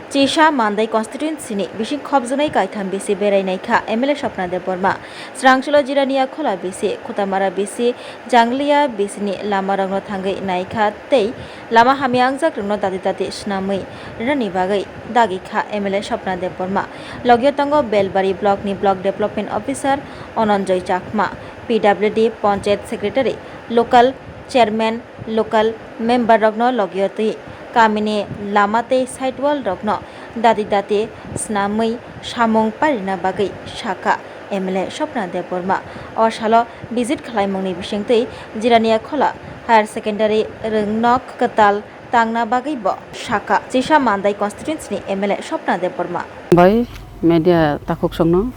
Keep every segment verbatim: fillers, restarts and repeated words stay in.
Chisa Mandai constituency ni bising khopjaknai kaitham bisi berai naikha M L A Swapna Debbarma. Srangchalo Jirania Khola bisi, Khutamara bisi, Janglia bisi ni lama rokno thangwi naikha tei lama hamya wngjak rokno dati dati swnamwi rwnani bagwi dagi kha M L A Swapna Debbarma. Logio tongo Belbari block ni block development officer Ononjoy Chakma, P W D, Panchayat Secretary, local chairman, local member rokno logio twi kamini lama tei side wall rokno dati dati swnamwi samung parina bagwi sakha M L A Swapna Debbarma. O salo visit khlaimungni bisingtwi Jirania Khola Higher Secondary rwngnok kwtal tangna bagwi bo sakha Chisa Mandai constituency ni M L A Swapna Debbarma. Bai media takhuk songno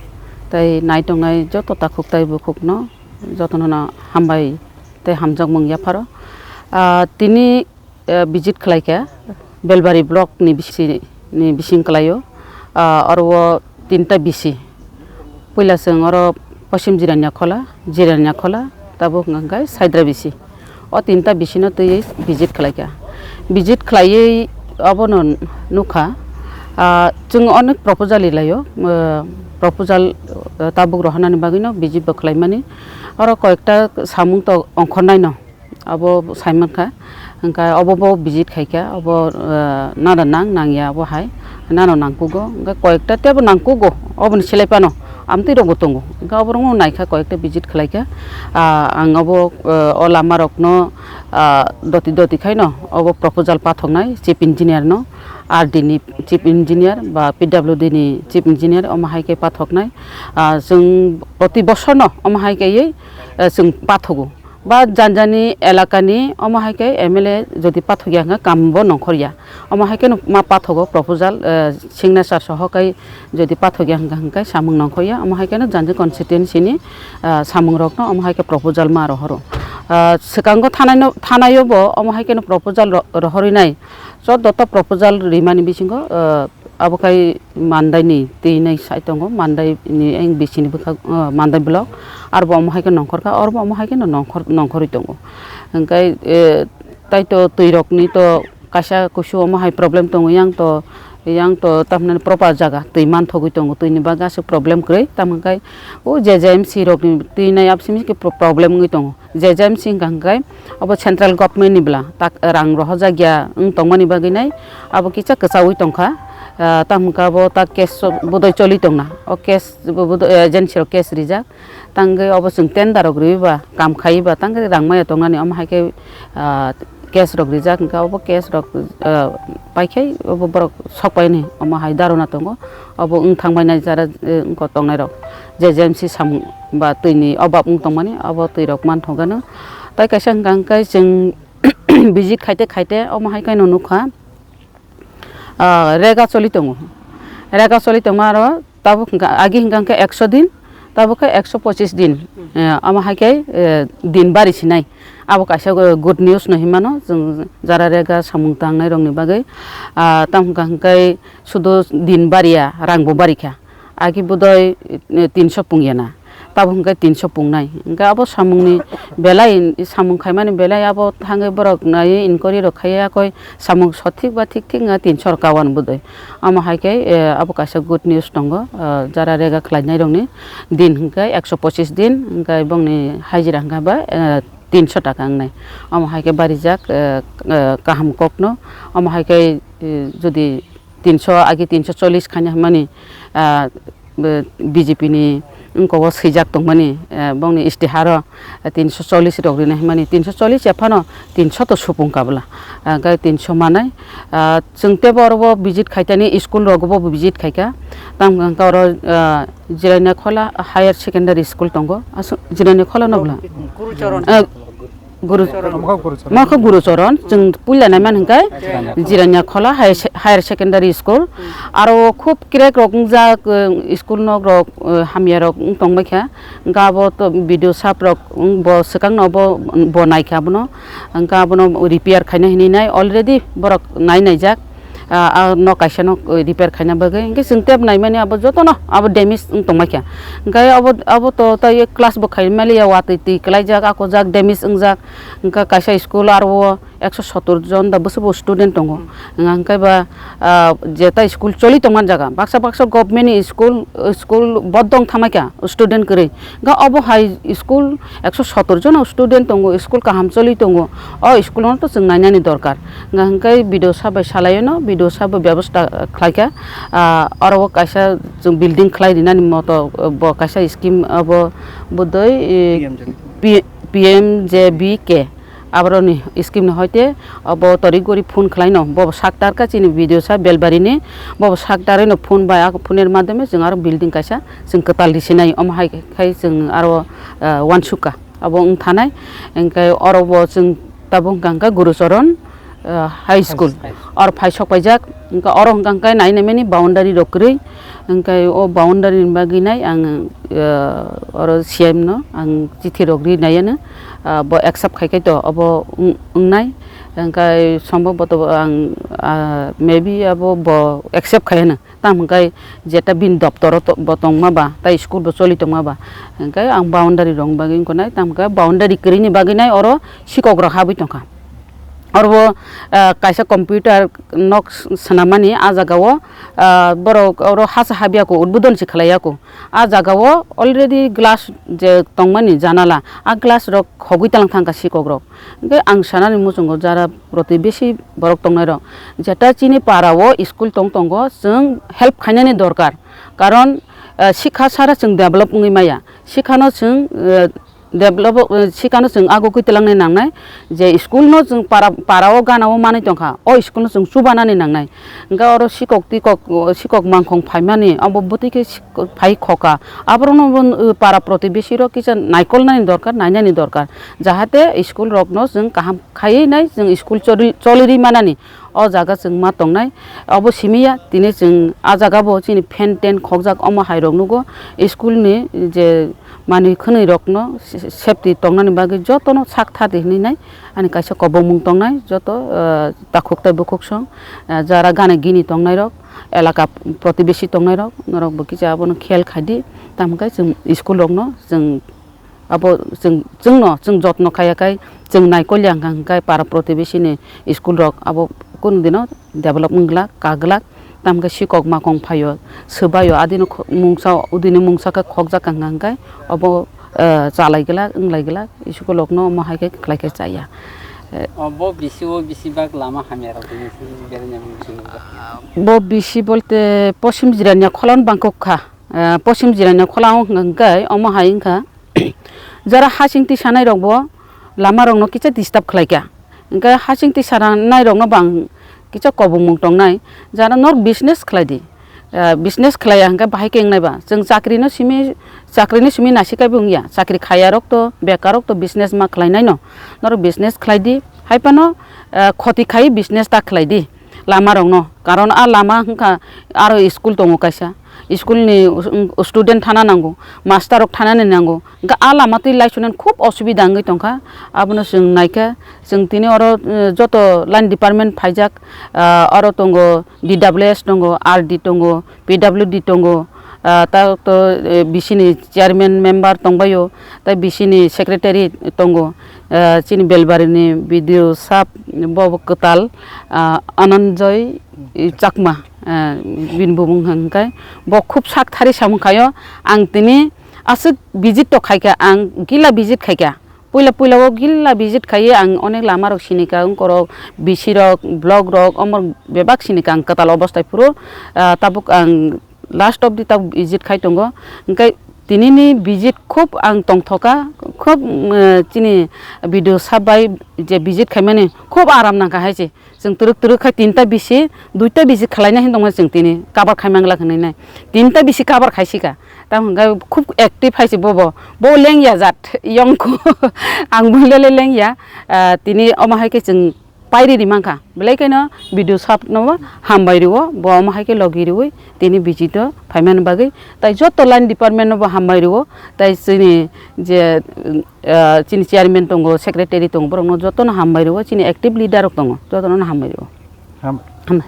tei naitongnai joto takhuk tei bukhukno jotono no hambai tei hamjakmung yapharo. Ah, tini, eh, visit khlaikha Belbari block ni bisi, ni bising kwlaio. Ah, oro o tinta bisi. Puila chwng oro Poschim Jirania Khola, Jirania Khola, tabuk hwnkha khe Saidra bisi. O tinta bisino twiwi visit khlaikha. Visit khlaiwi obono nukha, ah, chwng onek proposal rilaio, ah, proposal, ah, tabuk rohornani bagwino visit bo khlaimani. Oro koyekta samung to ongkhornaino abo saimankha. Hwnkhe obo bo visit khaikha, obo, ah, nada nang nangya obo hai, nano nangkugo, hwnkhe koyekta teibo nangkugo, oboni selai phano amtwi rokbo tongo, hwnkhe oborokno naikha, koyekta visit khlaikha. Ah, ang obo, ah, o lama rokno, ah, doti doti khaino obo proposal pathoknai chief engineer no, R D ni chief engineer ba P W D ni chief engineer, omo hai khe pathoknai. Ah, chwng proti bosor no omo hai khe, ah, chwng pathogo. Ba janjani elakani omo hai khe M L A jodi pathokya hwnkhe kam bo nongkhorya. Omo hai kheno ma pathogo proposal, eh, signature soho kai jodi pathokya hwnkhe, hwnkhe samung nongkhorya. Omo hai kheno janja constituency ni, eh, samung rokno omo hai khe proposal ma rohoro. Eh, swkango thanaino, thanaio bo omo hai kheno proposal ro-, rohorwi nai. Choddo ta proposal rimani bisingo, eh, abo khai Mandai ni twi nai sai tongo, Mandai ni eng bisini bwkhak, eh, Mandai block, arbo omo hai khe nongkhor kha, arbo omo hai khe no nongkhor, nongkhorwi tongo. Hwnkhe, eh, tai to twi rok ni to kaisa kusu omo hai problem tongo, yang to, yang to tamni proper jaga twi manthogwi tongo, twi ni bagwi aswk problem kwrwi, tamo khai o J J M C rok ni twi nai absini khe pro-, problem wngwi tongo. J J M C hwnkha hwnkhe abo central government ni bwla tak rang rohorjak ya wng tongmani bagwi nai abo kisa kwchaui tongkha. Ah, tamo hwnkhe abo tak case bodoi choli tongna, o case bo-, bodoi, eh, agency rok case rijak, tangwi obo chwng tender rok riwi ba kam khaiwi ba tangwi rang maya tongnani, omo hai khe, ah, case rok rijak hwnkhe obo case rok, ah, paikhai obo borok sok paini omo hai dharona tongo, obo wng thang bainai jara, eh, wngkok tongnai rok. J J M C samung ba twi ni obab wng tongmani, abo twi rok manthok gano. Tai kaisa hwnkha hwnkhe chwng visit khaite khaite omo hai khe no nukha, ah, rega choli tongo. Rega choli tongma aro tabuk hwnkha, agi hwnkha hwnkhe ekso din, tabuk khe ekso pochis din. Eh, omo hai khe, eh, din bari sinai. Abo kaisa go-, good news no hinmano chwng jara rega samung tangnai rokni bagwi. Ah, tamo hwnkha hwnkhe sudu din bariya, rang bo barikha. Agi bodoi, eh, tinso pungya na, tabo hwnkhe tinso pungnai. Hwnkhe abo samungni belai, samung khaimani belai abo thangwi borok naiwi inquiry rok khaiya koi samung sothik ba thik thik wngkha tinso rok kawan bodoi. Amo hai khe, eh, abo kaisa good news tongo, eh, jara rega khlainai rokni din hwnkhe ekso pochis din, hwnkhe bongni hajira hwnkhe ba, eh, tinso taka wngnai. Amo hai khe barijak, eh, eh, kaham kokno, amo hai khe, eh, jodi tinso agi tinso chollish khaina hwnmani, ah, B J P ni wngkok o swijak tongmani, eh, bongni istiharo, eh, tinso chollish rok rina hwnmani, tinso chollish ya phano tinso to supung kabla, ah, gai tinso manai. Ah, chwng tebo oro bo visit khaitani, school rogo bo visit khaika, tamo hwnkha oro, ah, Jirania Khola Higher Secondary School tongo, aswk Jirania Khola no bwla? Gurucharan. Ah, Guru, Mokha Gurucharan. Mokha Gurucharan, chwng puila naimani hwnkhe Jirania Khola High Se-, Higher Secondary School. Aro khub crack rok wngjak, eh, school nok rok, eh, hamya rok wng tongbaikha. Hwnkhe abo to B D O sap rok wng bo swkang no bo, bo naikha abono. Hwnkhe abono repair khaina hinwi nai already borok nai naijak. Ah, ah, no kaisa no, eh, repair khaina bagwi. Hwnkhe chwng tep naimani abo jotono abo damage wng tongmai kha. Hwnkhe abo, abo to tei class bo khai maliya, watwi twi kwlaijak, ako jak damage wngjak. Hwnkhe kaisa school aro o ekso sottor jon da bwswk bo student tongo. Hmm. Hwnkhe ba, ah, jeta school choli tongmani jaga, baksa baksa government ni school, school bodong thamai kha student kwrwi. Hwnkhe obo hai school ekso sottor jon student tongo, school kaham choli tongo. O school no to chwng nainani dorkar. Hwnkhe B D O sir bai salaio no, B D O sir bo bebosta khlaikha. Ah, oro o kaisa chwng building khlai rinani moto, bo kaisa scheme abo bodoi, eh, P M J B K. P-, P M J B K. Aboroni scheme ni hoite obo torik gori phone khlaino, bo sak tarka chini B D O sir Belbari ni, bo sak tarino phone bai, a phone er madhyome chwng aro building kaisa chwng kwtal risinai, omo hai khai chwng aro, ah, uansukha. Abo wng thanai, hwnkhe oro bo chwng tabuk hwnkha hwnkhe Gurucharan, ah, High School. High School. Oro phai sok paijak, hwnkhe oro hwnkha hwnkhe nai naimani boundary rok kwrwi, hwnkhe o boundary ni bagwi nai ang, ah, oro C M no ang chithi rok ri naiya no, ah, bo accept khai khai to obo wng-, wngnai, hwnkhe sombhoboto ang, ah, maybe abo bo accept khai hwno. Tamo hwnkhe jeta bini doptoro to-, bo tongma ba, tei school bo choli tongma ba, hwnkhe ang boundary rokni bagwi wngkha nai, tamo hwnkhe boundary kwrwini bagwi nai oro sikok rok habwi tongkha. Oro bo, ah, kaisa computer nok s-, swnamani ah jagao, ah, borok oro hasa habya kho, udbodon se khlaiya kho. Ah jagao already glass je tongmani janala, ah glass rok khogwi talang thangkha sikok rok. Hwnkhe ang sanani muchungo jara protibesi borok tongnairok, jeta chini para o school tong tongo, chwng help khainani dorkar. Karon, eh, sikha sara chwng develop wngwi maya. Sikhano chwng, eh, develop, eh, sikhano chwng agugwi twlangnai nangnai, je school no chwng para, para o gana o manwi tongkha, o school no chwng chubanani nangnai. Hwnkhe oro sikok tikok, sikok mangkhong phaimani, abo bwtwi khe phai khoka. Aborokno bo, uh, para protibesi rok kisa naikolnani dorkar, nainani dorkar. Jahate school rokno chwng kaham khaiwi nai, chwng school choli-, cholirwi manani. O jaga chwng ma tongnai. Obo simi ya, tini chwng ah jaga bo chini fan ten khokjak, omo hai rok nugo. School ni je manwi khwnwi rokno se-, safety tongnani bagwi jotono sak thadi hinwi nai. Ani kaisa kobongmung tongnai, joto, uh, takhuk tei bukhuk song, uh, jara gana gini tongnai rok. Elaka protibesi tongnai rok, norok bo kisa abono khel khai di, tamo khe chwng school rok no chwng abo chwng, chwng no chwng jotno khaiya khai chwng naikolya hwnkha hwnkhe para protibesi ni school rok abo kunu dino develop wng glak, ka glak, tamo khe sikok makong phaio, swbaio, adino kho-, mungsa, udini mungsa khe khokjak hwnkha hwnkhe obo, eh, chalai glak, wng lai glak, school rok no omo hai khe khlai khe chaya. Eh, o bo bisi o bisi bak lama hamya rok tini bereng ya bisi nukjak. Bo bisi bolte posim jirania kholon bangkok kha. Eh, posim jirania khola wng hwnkha hwnkhe omo hai wngkha. Jara hasing tisanai rok bo lama rok no kisa disturb khlai kha. Hwnkhe hasing tisanai rok no bang kisa kobongmung tongnai. Jara nor business khlai di. Ah, business khlaiya hwnkhe bahai khe wngnai ba. Chwng chakri no simi, chakri no simi nasi kaibo wngya. Chakri khaiya rok to, bekar rok to business ma khlainai no. Norok business khlai di. Hai phano, ah, khoti khai business ta khlai di. Lama rok no. Karon a lama hwnkha aro school tongo kaisa. School ni student thana nango, master rok thanani nango. Hwnkhe a lama twi laisunani khub osubida wngwi tongkha. Abono chwng naikha. Chwng tini oro, eh, joto line department phaijak, ah, oro tongo, D W S tongo, R D tongo, P W D tongo, ah, ta to, eh, B C ni chairman member tongbaio, tei B C ni secretary tongo, ah, chini Belbari ni B D O sab bo kwtal, ah, Ananjoy Chakma, ah, bini bumung hwnkhe bo khub sak thari samung khaio. Ang tini aswk visit to khaikha, ang gila visit khaikha. Puila puila o gila visit khaiwi ang onek lama rok sinika, wngkorok, B C rok, block rok, omo bebak sinika ang kwtal obostai phuru, ah, tabuk ang last of the tabuk visit khai tongo. Hwnkhe tini ni visit khub ang tongthoka, khub, mm, chini B D O sab bai je visit khaimani khub aram nangkha hai se. Chwng twrwk twrwk khai tinta bisi, duita bisi khwlaina hin tongma chwng tini cover khai mangla hwnwi nai. Tinta bisi cover khai sika. Tamo hwnkhe khub active hai se bobo. Bo lengya jat, yongkho. Ang bo lele lengya. Ah, tini omo hai khe chwng pairi ri mankha. Belai kheno B D O sab no hambai rwo, bo omo hai khe logi rwi tini visit o phaimani bagwi. Tai joto line department no bo hambai rwo. Tai chini je, ah, chini chairman tongo, secretary tongo, borokno jotono hambai rwo, chini active leader rok tongo, jotono hambai rwo. Ham- Hambai.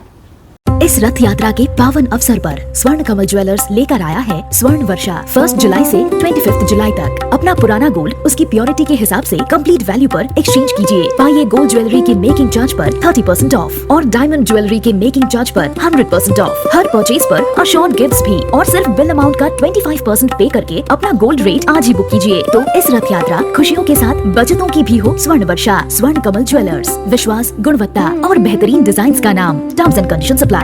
इस रथ यात्रा के पावन अवसर पर स्वर्ण कमल ज्वेलर्स लेकर आया है स्वर्ण वर्षा। फर्स्ट जुलाई से ट्वेंटी फिफ्थ जुलाई तक अपना पुराना गोल्ड उसकी प्योरिटी के हिसाब से कंप्लीट वैल्यू पर एक्सचेंज कीजिए। पाइए गोल्ड ज्वेलरी के मेकिंग चार्ज पर थर्टी परसेंट ऑफ और डायमंड ज्वेलरी के मेकिंग चार्ज पर हंड्रेड परसेंट ऑफ। हर परचेज पर अश्योर्ड गिफ्ट्स भी और सिर्फ बिल अमाउंट का ट्वेंटी फाइव परसेंट पे करके अपना गोल्ड रेट आज ही बुक कीजिए। तो इस रथ यात्रा खुशियों के साथ बचतों की भी हो स्वर्ण वर्षा। स्वर्ण कमल ज्वेलर्स, विश्वास, गुणवत्ता और बेहतरीन डिजाइन का नाम। Terms and condition apply.